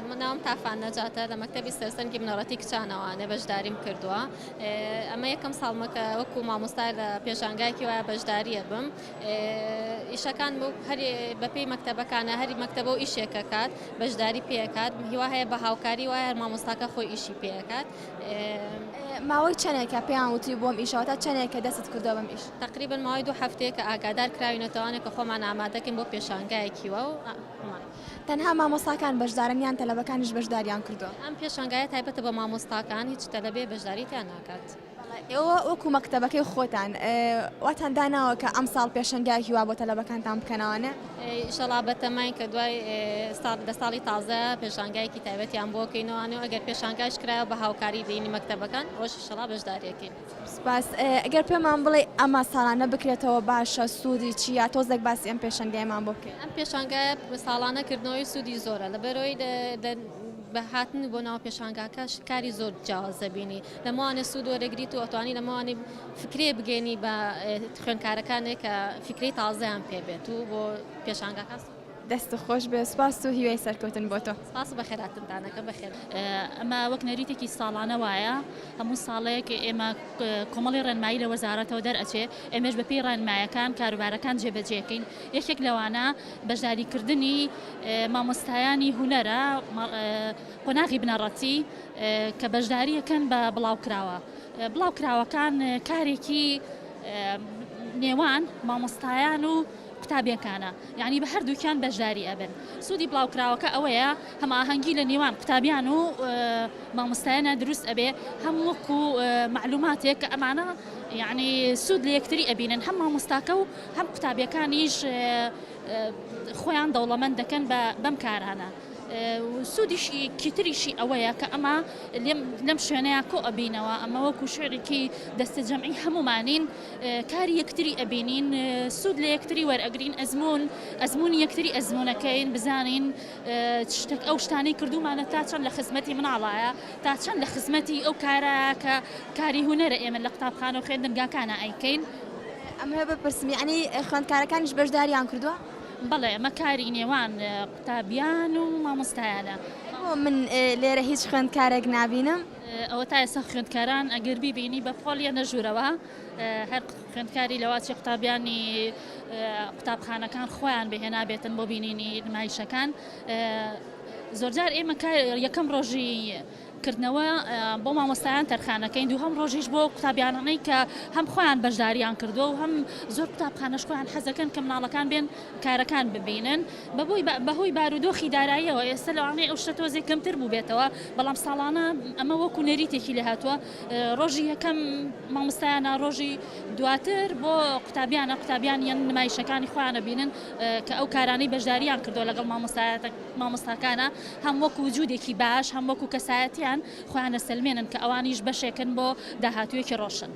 من ناوم تافان نەجاتە لە مەکتەبی سەرسەنگی بنەڕەتی کچانەوانێ بەشداریم کردووە ئەمە یەکەم ساڵمە کە وەکو مامۆستا لە پێشانگایەکی وایە بەشداریە بم ئیشەکان بۆ هەر بەپێی مەکتەبەکانە هەری مەکتەبە و ئیشێکە کات بەشداری پێکات هیوا هەیە بە هاوکاری وایە هەر مامۆستاکە خۆی ئیشی پێکات. ماوەی چەنێکە پێیان وتی بۆم ئیشەوە تا چەنێکە دەستت کردووە بەم ئیش؟ تەقریبەن ماوەی دوو هەفتەیە کە ئاگادار کراوینەتەوانێ کە خۆمان ئامادەکەین بۆ پێشانگایەکی وا و تەنها مامۆستاکان بەشدارن یان تەلەبەکانیش بەشداریان کردووە؟ ئەم پێشانگایە تایبەتە بە مامۆستاکان هیچ تەلەبەیە بەشداری تیا ناکات. ئێوە وەکو مەکتەبەکەی خۆتان واتان داناوە کە ئەمساڵ پێشەنگایەکی وا بۆ تەلەبەکانتان بکەنەوە نە؟ ئیشەڵا بەتەماین کە دوای ساڵ لە ساڵی تازە پێشانگایەکی تایبەتیان بۆ کەینەوە و ئەگەر پێشانگاش کرایەوە بە هاوکاری دینی مەکتەبەکان ئەوەش ئیشەڵا بەشداریەکەین. سپاس. ئەگەر پێمان بڵێی ئەمە ساڵانە بکرێتەوە باشە سوودی چییە؟ تۆزێک باسی ئەم پێشەنگایەمان بۆ بکەی. ئەم پێشانگایە ساڵانە کردنەوەی سوودی زۆرە لەبەرئەوەی بە هاتن بۆ ناو پێشانگاکە کاری زۆر جیاواز دەبینی لەمەوانێ سوود وەرەگریت و ئەتوانی لەمەوانێ فکرێ بگەێنی بە خوێندکارەکانێک کە فکرەی تازەیان پێ بێت و بۆ پێشانگاکان سوود. دەستت خۆش بێ سوپاس و هیوای سەرکەوتن بۆ تۆ. سپاس و بەخێرهاتنتان ئەکەم بەخێر. ئەمە وەک نەریتێکی ساڵانە وایە هەموو ساڵێک ئێمە کۆمەڵی ڕێنمایی لە وەزارەتەوە دەرئەچێ ئێمەش بەپێی ڕێنمایەکان کاروبارەکان جێبەجێکەین یەکێک لەوانە بەشداریکردنی مامۆستایانی هونەرە قۆناغی بنەڕەتی کە بەشداریەکەن بە بڵاوکراوە بڵاوکراوەکان کارێکی نێوان مامۆستایان و قوتابیەکانە یعنی بە هەردووکیان بەشداری ئەبن سوودی بڵاوکراوەکە ئەوەیە هەماهەنگی لە نێوان قوتابیان و مامۆستایانە دروست ئەبێ هەم وەکو معلوماتێک کە ئەمانە یعنی سوود لە یەکتری ئەبینن هەم مامۆستاکە و هەم قوتابیەکانیش خۆیان دەوڵەمەند دەکەن بە بەم کارانە. سوودیشی کیتریشی ئەوەیە کە ئەمە لەم شوێنەیە کۆ ئەبینەوە ئەمە وەکو شوێنێکی دەستە جەمعی هەمومانین کاری یەکتری ئەبینین سوود لە یەکتری وەرئەگرین ئەزمون ئەزمموی یەکتری ئەزمونەکەین بزانین شتێک ئەو شتانەی کردومانە تا چەند لە خزمەتی مناڵایە تا چەند لە خزمەتی ئەو کارە کە کاری هونەرە ئێمە لە قوتابخانە و خوێندنگاکانە ئەیکەین. ئەمەوێ بپرسم یەعنی خوێندکارەکانیش بەشداریان کردووە؟ بەڵێ ئەمە کاری نێوان قوتابیان و مامۆستایانە. بۆ من لێرە هیچ خوێندکارێک نابینم؟ ئەوە تا ئێستا خوێندکاران ئەگەر بیبینی بە پۆل یەنە ژوورەوە هەر خوێندکاری لەواچی قوتابیانی قوتابخانەکان خۆیان بهێنابێتن بۆ بینینی نمایشەکان زۆرجار ئێمە یەکەم ڕۆژی کردنەوە بۆ مامۆستایان تەرخانەکەین دووهەم ڕۆژیش بۆ قوتابیانانەی کە هەم خۆیان بەشداریان کردووە و هەم زۆر قوتابخانەش خۆیان حەزەکەن کە مناڵەکان بێن کارەکان ببینن بەبووی بەهۆی بارودۆخی داراییەوە ئێستا لەوانەیە ئەو شتە تۆزێک کەمتر بووبێتەوە بەڵام ساڵانە ئەمە وەکو نەریتێکی لێهاتووە ڕۆژی یەکەم مامۆستایانە ڕۆژی دواتر بۆ قوتابیانە قوتابیان یان نمایشەکانی خۆیانە بینن کە ئەو کارانەی بەشداریان کردووە لەگەڵ مامۆستایەتە مامۆستاکانە هەم وەکو وجودێکی باش هەم وەکو کەسایەتیان خۆیان ئەسەلمێنن کە ئەوانیش بەشێکن بۆ داهاتوویەکی ڕۆشن.